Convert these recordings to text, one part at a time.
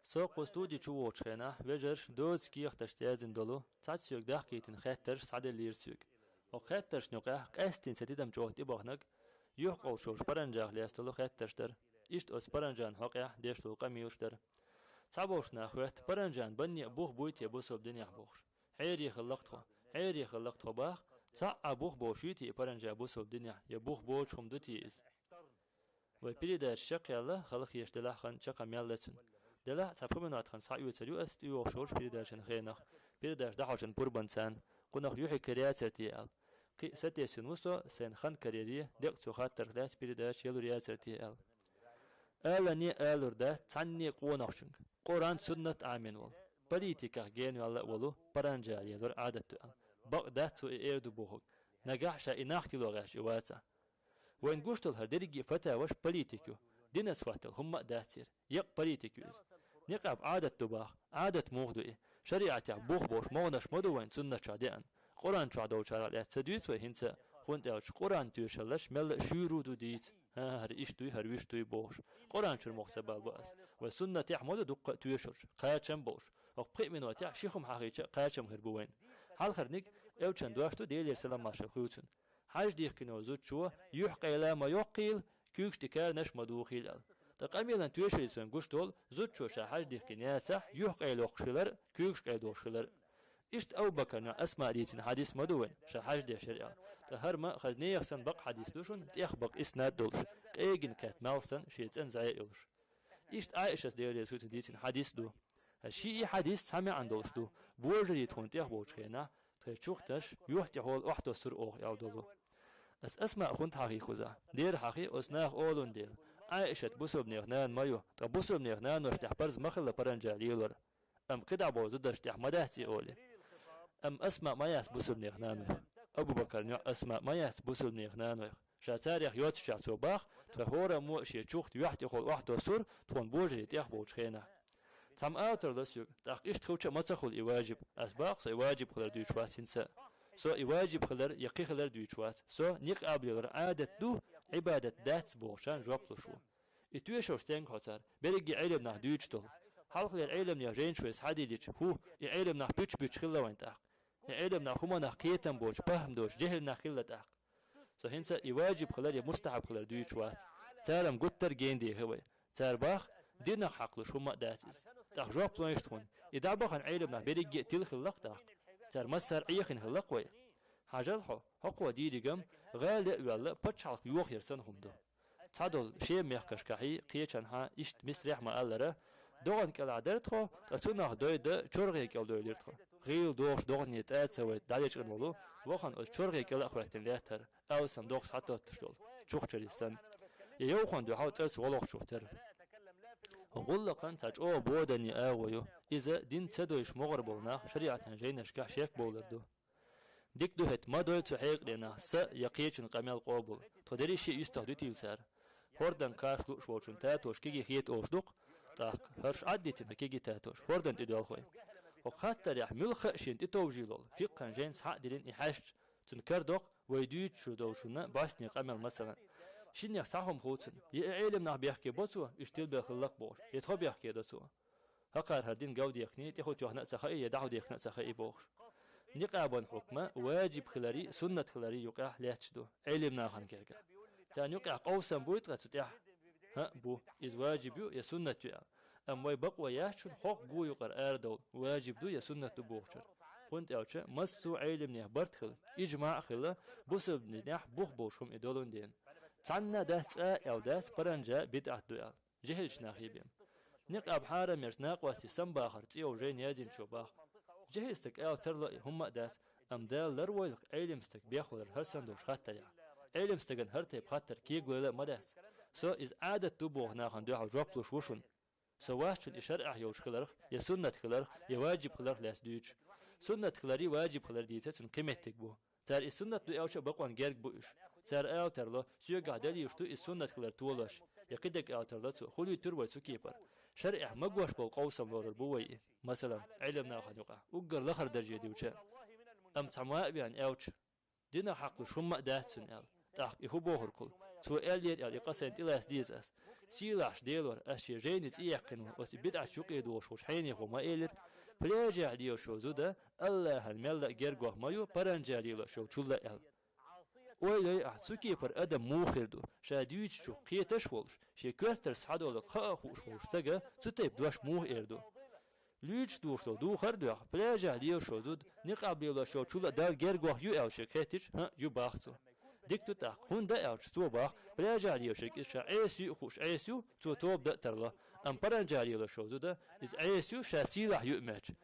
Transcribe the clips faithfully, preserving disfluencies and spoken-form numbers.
Со кху студи чу вогӀучу хенахь, вежарш доцу кехаташца яздина долу, цхьацца соьга дахкийтина хеттарш схьаделлера соьга. ХӀокху хеттаршна юкъахь къаьсттина сан тидам чӀогӀа тӀебахнарг, юьхькӀалш йолчу паранжах лаьцна долу хеттарш дара. Иштта оцу паранжан хьокъехь деш долу къамелаш дара. Цхьаболчу наха хоьтту, паранжан банне бух буй те бусалба динехь бохуш. Хьере хилла-кх тхо, хьере хилла-кх тхо баха, цхьа а бух болуш юй те и паранжа бусалба динехь, я бух боцуш хӀума ду те иза? Вай передача чекхъяьлла, хала хеташ делахь хан чекхъян мел лецна. Делахь цхьа пхи минот хан схьаоьцур ю ас тӀейогӀуш йолчу передачан хенахь, передача дӀахьочун пурбанца. Кхунах юьхь караяцара те аьлла. Кхин а сатесна ву со, сайн хан караре, декъа цу хаттарх лаьцна передача ялур яцара те аьлла. Алане алур дац цхьанне къонахчуьнга, Къуръан, суннат Ӏамийна волу, политиках генваьлла а волу, паранжа лелор Ӏадат ду аьлла. Бакъ дац цо и эр ду бохург, нагахь ша и нах тило гӀерташ и вацахь. Вайн гуш долу хӀара дерриге а фатаваш политик ю. Динас хӀоттал хӀумма а дац церан. Екъа политик ю иза. Некъаб Ӏадат ду баха. Ӏадат муха ду и? ШариӀатехь бух болуш могӀанаш ма ду вайн суннат чохь деана. Къуръан чохь долчарах лаьцна ца дуьйцу вай хӀинца а, хӀунда аьлча Къуръан тоьшаллаш мелла а шуьйра ду дийца. ХӀара иштта дуй, хӀара вуьшта дуй бохуш. Къуръан чуьра муха ца балабо ас? Вай суннатехь ма ду дуккха а тоьшалш, кхачам болуш. ХӀокху пхи а минотехь ши хӀума хьахийча а кхачам хир бу вайн. Хьалхарниг элчан дош ду, Делера салам-маршалла хуьлда цунна. Хьаьж дихкина волу зудчо юьхькъайла ма йоккхийла, куьйгаш тӀе каранаш ма духийла аьлла. Ткъа къамелан тоьшаллица вайн гуш долу зудчо ша хьаьж дихкина яцахь, юьхькъайла йоккхуш хилар, куьйгаш къайла долуш хилар. Иштта Абу-Бакарна Асмаъ дийцина хьадис ма ду вайн, ша хьаьж деш яра аьлла. Ткъа хӀара ма хаза нехан санна бакъ хьадис ду шуна, тӀех бакъ иснад долуш, къегина кхетта малх санна шен цӀена зӀе а йолуш. Иштта Ӏайшас, Делера салам-маршалла хуьлда цунна, дийцина хьадис ду. Ши и хьадис цхьа маьӀна долуш ду. Божарий тхуна тӀех болчу хенахь, тхайн чухташ юьхь тӀехула охьатосура оха аьлла долу. Ас Асмаъ хӀунда хьахийхи кхузахь? Дера хьахи, оцу наха олун дела. Ӏайшат бусалбанех нана ма ю, ткъа бусалбанех наношна тӀехь парз ма хилла паранжа лелор. Амма кхидӀа болу зударшна тӀехь ма дац и олий. Амма Асмаъ ма яц бусалбанех нанойх. Абу-Бакарна йоӀ Асмаъ ма яц бусалбанех нанойх. Ша царех йоццушехь цо баха, тхайн хӀораммо а шен чухт юьхь тӀехула охьатосура тхуна божарий тӀех болчу хенахь. Цхьамма ала тарло соьга, тӀаккха иштта хилча а ма ца хуьлу и важиб. Ас баха, со и важиб хилар дуьйцуш вац хӀинца а. Со и важиб хилар я кхин хилар дуьйцуш вац. Со никъаб лелар Ӏадат ду, Ӏибадат дац бохучарна жоп луш ву. И тоьшаллаш стенга хьо цара, берриге Ӏелам нах дуьйцуш долу? Хьалхалера Ӏеламнех жайнаш вай схьадиллича, хӀу, и Ӏелам нах пуьчу-пуьчу хилла вайн тӀаккха. И Ӏелам нах хӀуманах кхетам боцуш, пахьма доцуш, жехӀил нах хилла тӀаккха. Со хӀинца и важиб хилар я мустахьаб хилар дуьйцуш вац. Цара-м гуттар а генадехи вай. Цара баха, динах хьакхалуш хӀумма а дац иза. ТӀаккха жоп лойша тхуна, и дӀабахана Ӏелам нах берриге а тилла хилла-кх тӀаккха. Цара массара а Ӏехийна хилла-кх вай. Хьажал хьо, хӀокхо дийриг-м гӀала а ваьлла, пачхьалкх йохаяр санна хӀума ду. Цхьадолу шен мехкашкахьий, кхечанхьа, иштта Мисрехь ма-аллара, догӀан кӀелахь дара тхо, ткъа цунах дойда чоргӀе кӀел дойлира тхо. ГӀийла догӀуш догӀане тӀа а ца вайта дӀалечкъина волу, вахана оцу чоргӀе кӀел а хӀоьттина лаьттара, алсам догӀу схьатоттуш долу, чухчарий санна. И йовхана дуьхьал цӀарца гӀо лохучух тера. ГӀуллакхан цхьа чӀогӀа боданийн агӀо ю. Иза дин ца дойуш могӀар болу нах шариӀатан жайнашкахь шек бовлар ду. Дика ду хӀета, ма дой цу хьекъале нах, сан я кхечун къамел къобал. Тхо дерриш а юьстах дуьтийла цара. ХӀордан каш лууш волчун татош кегий хета олуш ду-кх, тӀаккха хӀорш Ӏаддитина кегий татош, хӀордан тӀедоьлху вай. ХӀокху хаттарехь муьлхха а шена тӀетовжий лол, фикъхьан жайнца схьа а дилина и хьаьшча, цунна кара доккху вай дуьйцуш долчунна бӀостанийн къамел, масалан. Шиннех цхьа хӀума хов цунна, я и Ӏелам нах бехке бо цо, уьш тилбелла хилла-кх бохуш, я тхо бехке до цо. ХӀокхара хӀара дин галдехкиний, тӀехӀуттоьхна а ца хаий, я дӀахӀуттоьхна а ца хаий бохуш. Никъабан хьукма важиб хиларий, суннат хиларий юкъехь лаьтташ ду, Ӏелим нахана гергахь. Царна юкъехь къовсам буй ткъа цу тӀехь? ХӀаъ, бу, иза важиб ю я суннат ю аьлла. Амма вай бакъо яц шуна хӀокху гу юкъара арадовла, важиб ду я суннат ду бохучуьра. ХӀунда аьлча массо а Ӏелимнех барт хилла, ижмаӀ а хилла, бусалба динехь бух болуш хӀума и долун дена. Цхьанна а дац цкъа а аьлла дац, паранжа бидӀат ду аьлла. ЖехӀилчу нахе бен. Никъаб хьарам ярца накъостий самабахар цӀе йолу жайна яздинчо баха. ЖехӀил стаг ала тарло и, хӀумма а дац, амма Дала ларвойла-кх Ӏелим стаг бехвалар хӀара санна долуш хаттарехь. Ӏелим стагана хӀара тайпа хаттар кегалойла а ма дац. Со иза Ӏадат ду боху нахана дуьхьал жоп луш ву шуна. Со вац шуна и шарӀехь йолуш хиларх, я суннат хиларх, я важиб хиларх лаьцна дуьйцуш. Суннат хиларий, важиб хиларий дийца цунна кхин меттиг бу. Цара и суннат ду аьлча а бакъонна герга бу уьш. Цара ала тарло, соьгахь далийш ду и суннат хилар толош. Я кхидерг ала тарло цо, хуьлуьйтур вай цу кепара. ШарӀехь магош болу къовсам лорур бу вай и. Масалан, Ӏелам нахана юкъахь, уггар лахара дарже дилча. Амма цхьа ма а веана аьлча, динах хьакхалуш хӀумма а дац цуьнан аьлла. ТӀаккха и хӀун бохург хуьлу? Цо аьллера аьлла, и къа сайна тӀелаца деза ас. сийлахьчу Делора, ас шен жайни цӀе яьккхина ву, оцу бидӀатчу юкъе долуш волчу хьенехо ма элира: «Пляжехь лелаш йолу зуда Аллахьан мелла а гергох ма ю, паранжа лелаш йолчул а», аьлла. Ойла йой ахь, цу кепара адам муха хир ду, ша дуьйцучух кхеташ а волуш, шен коьртара схьадолу хаа а хууш волчу стага цу тайпа дош муха эр ду? Луьйчуш духуш долу духар а доьху, пляжехь лелаш йолу зуда никъаб лелош йолчул а Далла гергох ю аьлла шега хеттича, хӀаъ, ю боху цо. Дика ду тӀаккха, хӀунда аьлча цо боху, пляжехь лелаш ерг иза ша Ӏеса ю а хууш Ӏеса ю, цо тоба дан а тарло. Амма паранжа лелаш йолу зуда, иза Ӏеса ю, ша сийлахь ю а моьттуш,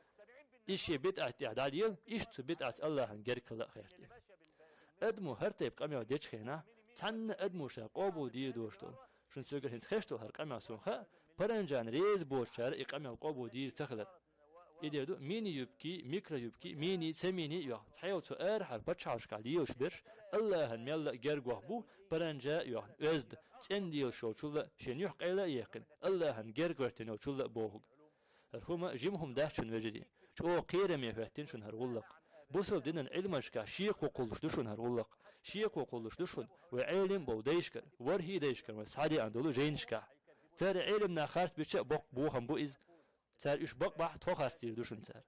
иза шен бидӀат тӀехь дӀалела, иштта цу бидӀатца Аллахьан герга хила а гӀерта. Адамо хӀара тайпа къамел дечу хенахь, цхьанна адамо ша къобал дийр долуш долу, шуна соьгара хӀинца хезаш долу хӀара къамел суна хаьа, паранжана реза боцучара и къамел къобал дийр ца хилар. И дер ду мини-юбки, микро-юбки, мини, ца мини а йоху, цхьайолу цу арахьара пачхьалкхашкахь лелаш берш Аллахьан мелла а гергох бу, паранжа а йоху, оьзда, цӀена лелаш йолчул а, шен юьхь къайла а яьккхина, Аллахьан герга гӀоьртина йолчул а бохург. ХӀара хӀума жима хӀума дац шуна, вежарий. ЧӀогӀа кхераме хӀоьттина шуна хӀара гӀуллакх. Бусалба динан Ӏилманашкахь шеко кхуллуш ду шуна хӀара гӀуллакх. Шеко кхуллуш ду шуна вай Ӏелам болу дайшкара, ворхӀе дайшкара вай схьадеана долу жайнашкахь. Цара Ӏелам нах харц бича а боккха бохам бу иза. Цара уьш бакъбахь, тхо харцдийр ду шуна цара.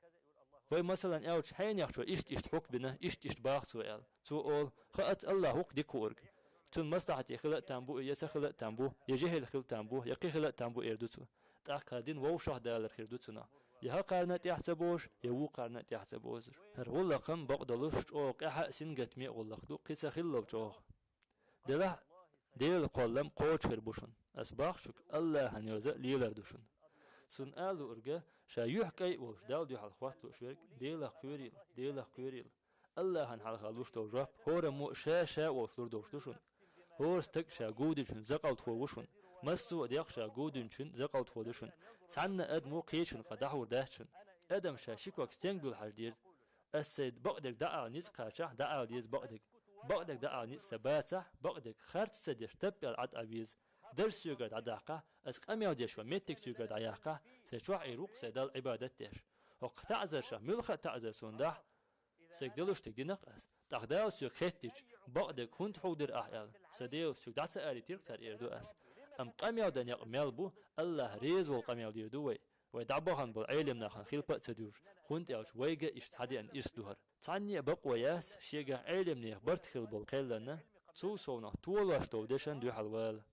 Вай, масалан, аьлча, хьенехчо иштта-иштта хьукм бина, иштта-иштта боху цо аьлла. Цо олу, хаац, Аллахь ву-кх дика хуург. Цунна маслахьате хила а там бу, я ца хила а там бу, я жехӀил хила а там бу, я кхин хила а там бу, эр ду цо. ТӀаккха дин вовшах далар хир ду цунах. Я хӀокхарна а тӀехь ца бозуш, я вукхарна а тӀехь ца бозуш. ХӀара гӀуллакхам бакъдолуш чӀогӀа къаьхьа а, сингаттаме а гӀуллакх ду, кхин ца хилла чӀогӀа. Делахь, Делан кхоллам кхочушхир бу шуна. Ас боху шуьга, Аллахьан йоза лелар ду шуна. Суна ала луург, ша юьхь кӀай а волуш, Далла дуьхьал хӀотта лууш верг, Делах кхоьрийла, Делах кхоьрийла. Аллахьан хьалха луш долу жоп хӀораммо а ша-ша а волуш лур долуш ду шуна. ХӀора стаг ша гудинчун закъалтхо ву шуна. Массо а дегӀ ша гудинчун закъалтхо ду шуна. Цхьанна адамо кхечун къа дӀахьур дац шуна. Адам ша ши ког стенга буьлхьаш деза. Ас сайн бакъдерг дӀаала ницкъ кхачахь, дӀаала деза бакъдерг. Бакъдерг дӀаала ницкъ ца бацахь, бакъдерг харц ца деш, таппел Ӏад а веза. Дарж соьгара дӀадаккхахь, ас къамел деш ван меттиг соьгара дӀаяккхахь, сайн чохь Ӏийр ву-кх сайн Далла Ӏибадат деш. ХӀокху таӀзаршах муьлхха а таӀзар суна дахь, сайга делуш дерг дина-кх ас. ТӀаккха Дала соьга хеттича, бакъдерг хӀунда хьулдира ахь аьлла, сан Дела, соьга дӀа ца алийтира-кх цара, эр ду ас. Амма къамел дан некъ мел бу, Аллахь реза волу къамел дийр ду вай. Вай дӀабахана болу Ӏелам нахана хилпа а ца дуьллуш, хӀунда аьлча вайга иштта схьадеана ирс ду хӀара. Цхьанне а бакъо яц, шегахь Ӏелимнех барт хилла болу кхелланна, цул совнах толош долу дешан дуьхьал вала.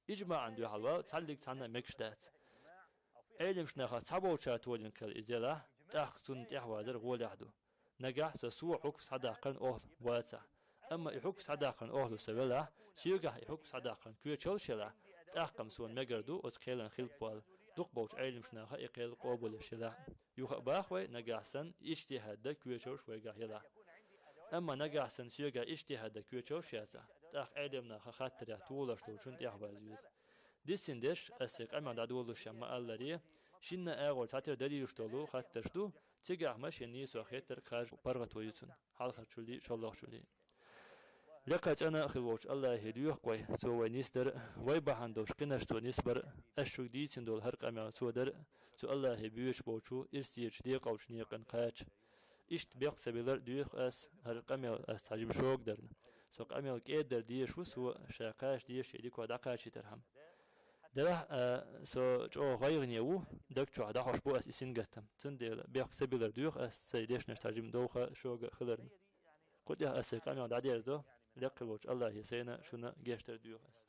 ИжмаӀан дуьхьал вала цхьаллиг цхьанна а мегаш дац. Ӏелимчу нахах цхьаболчара толийна кхел иза елахь, тӀаккха цунна тӀехь вазар гӀолехь ду. Нагахь со, со хьукм схьадаккхарна охьа вацахь. Амма и хьукм схьадаккхарна охьа со велахь, соьгахь и хьукм схьадаккхарна коьчалш елахь, тӀаккха-м суна мегар ду оцу кхелан хилпа вала, дукхахболчу Ӏелимчу наха и кхел къобалъеш елахь. Юха а боху вай, нагахь санна иджтихӀад дан коьчалш вайгахь елахь. Амма нагахь санна соьгахь иджтихӀад дан коьчалш яцахь, тӀаккха Ӏелим наха хаттарехь толош долчунна тӀехь ваза веза. Дисина дерш, ас сайн къамел дӀадолалуш ма-аллара, шинна агӀор цхьатера далилаш долу хаттарш ду, цигахь машен нийсо хетар кхаж паргӀато ю цунна, хьалхарчуллий, шоллагӀчуллий. Лекха цӀена а хила волчу Аллахье доьху-кх вай, Цо вай нисдар а, вай бахьана долуш кхинаш Цо нисбар а, ас шуьга дийцина долу хӀара къамел Цо дар а, цу Аллахье боьдуш болчу ирсечу декъалчу некъан кхача. Иштта бехк ца билар а доьху ас, хӀара къамел ас цхьа жима шога дарна. Со къамел кӀеда дар дезаш ву со, ша кхача дезаш и дика дӀакхачийтархьама. Делахь а, со чӀогӀа гӀайгӀане ву, даг чохь дӀахьош бу ас и сингаттам. Цундела бехк ца билар доьху ас, сайн дешнаш цхьа жима довха, шога а хиларна. Кху тӀехь ас сайн къамел дӀадерзадо, лекха волчу Аллахье сайна шуна гечдар доьху ас.